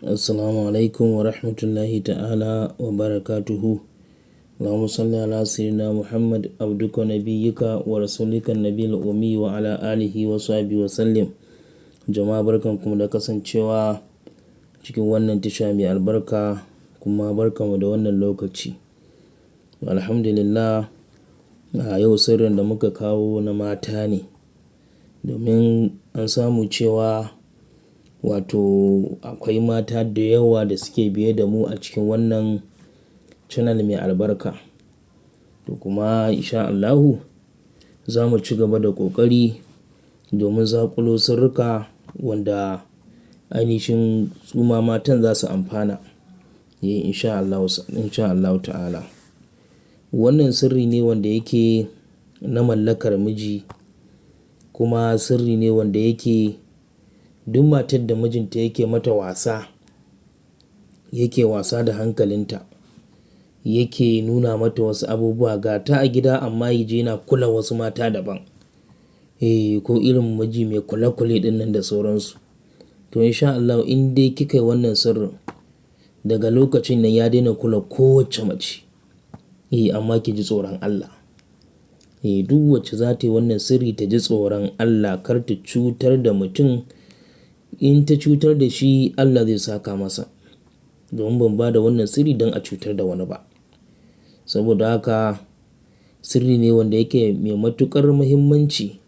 Assalamu alaikum wa rahmatullahi ta'ala wa barakatuhu. Allahumma salli ala sayyidina Muhammad abduka nabiyyika wa rasulika nabiyil ummi wa ala alihi wa sahbihi wa sallim. Jama'a, barkanku da kasancewa cikin wannan tasha mai albarka, kuma barkanmu da wannan lokaci. Alhamdulillah, a yau sirrin da muka kawo na mata ne, domin an samu cewa wato akwai mata da yawa da suke biye da mu a cikin wannan channel mai albarka. To kuma insha Allahu za mu ci gaba da ƙoƙari domin zaƙulo sirrika wanda ainihin su ma matan za su amfana. Eh, insha Allahu, insha Allahu ta'ala. Wannan sirri ne wanda yake na mallakar miji, kuma sirri ne wanda yake duk matar da mijinta yake mata wasa, yake wasa da hankalinta, yake nuna mata wasu abubuwa ga ta a gida amma yaje yana kula wasu mata daban. Eh, ko irin miji mai kule kule ɗin nan da sauransu. To insha Allahu in dai kika yi wannan sirrin, daga lokacin nan ya daina kula kowacce mace. Eh, amma ki ji tsoron Allah. Eh, duk wacce za ta yi wannan sirri ta ji tsoron Allah, kar ta cutar da mutum. In ta cutar da shi, Allah zai saka masa. Domin ban ba da wannan sirri don a cutar da wani ba. Saboda haka sirri ne wanda yake mai matuƙar muhimmanci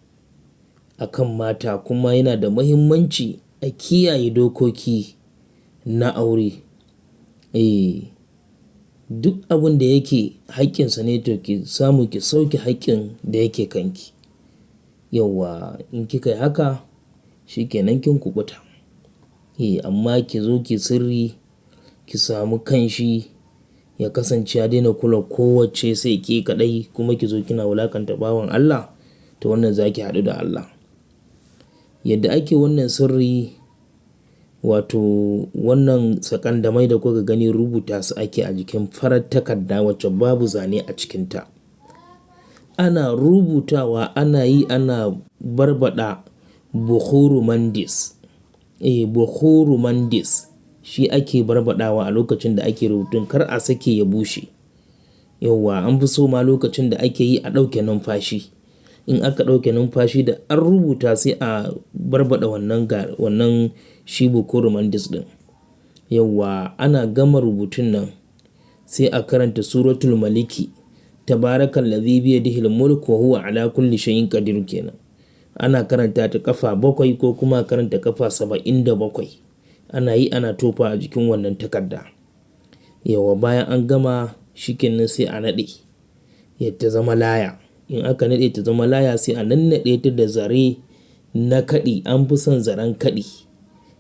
a kan mata, kuma yana da muhimmanci a kiyaye dokoki na aure. Eh, duk abun da yake haƙƙinsa ne to ki samu ki sauke haƙƙin da yake kanki. Yauwa in kika yi haka, shi ke nan kin kuɓuta. Eh, amma ki zo ki sirri, ki samu kanshi ya kasance ya daina kula kowacce sai ke kaɗai, kuma ki zo kina wulaƙanta bawan Allah, to wannan za ki haɗu da Allah. Yadda ake wannan sirri, wato wannan sakandamai da kuka gani rubuta su ake a jikin farar takarda wacce babu zane a cikinta. Ana rubutawa, ana yi ana barbaɗa bukhuru mandis. Eh, bukhuru mandis shi ake barbaɗawa a lokacin da ake rubutun, kar a sake ya bushe. Yauwa an fi so ma lokacin da ake yi a ɗauke numfashi. In aka ɗauke numfashi da an rubuta sai a barbaɗa wannan wannan shi bukhuru mandis ɗin. Yauwa ana gama rubutun nan sai a karanta suratul Maliki. Tabarakallazi biyadihil mulku wa huwa ala kulli shay'in qadir kenan. Ana karanta ta ƙafa 7 ko kuma karanta ƙafa 77. Ana yi ana tofa a jikin wannan takarda. Yauwa bayan an gama shi kenan sai a naɗe ya ta zama laya. In aka naɗe ta zama laya sai a nannaɗe ta da zare na kaɗi. An fi son zaren kaɗi.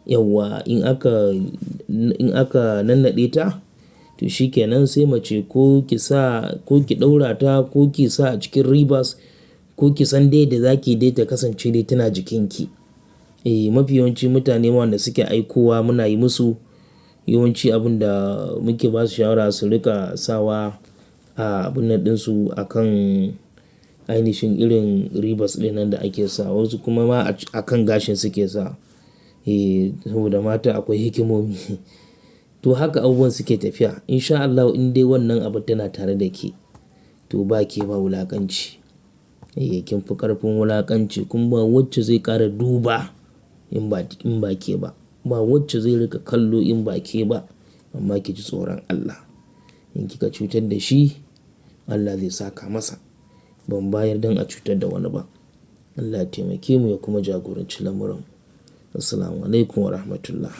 Yauwa in aka nannaɗe ta, to shi kenan sai mace ko ki sa ko ki ɗaura ta ko ki sa a cikin ribas ko ki san dai da zaki dai ta kasance dai tana jikinki. Eh, mafi yawanci mutane wanda suke aikowa muna yi musu yawanci abun da muke ba su shawara su riƙa sawa a abun nan ɗinsu a kan ainihin irin ribas ɗin nan da ake sa. Wasu kuma ma a kan gashin suke sa. Eh, saboda mata akwai hikimomi. To haka abubuwan suke tafiya. Insha Allahu in dai wannan abu tana tare da ke, to ba ke ba wulaƙanci. Eh, kin fi ƙarfin wulaƙanci, kuma ba wacce zai ƙara duba in ba ke ba. Ba wacce zai riƙa kallo in ba ke ba. Amma ki ji tsoron Allah. In kika cutar da shi, Allah zai saka masa. Ban bayar don a cutar da wani ba. Allah ya taimake mu ya kuma jagoranci lamuranmu. Assalamu alaikum wa rahmatullah.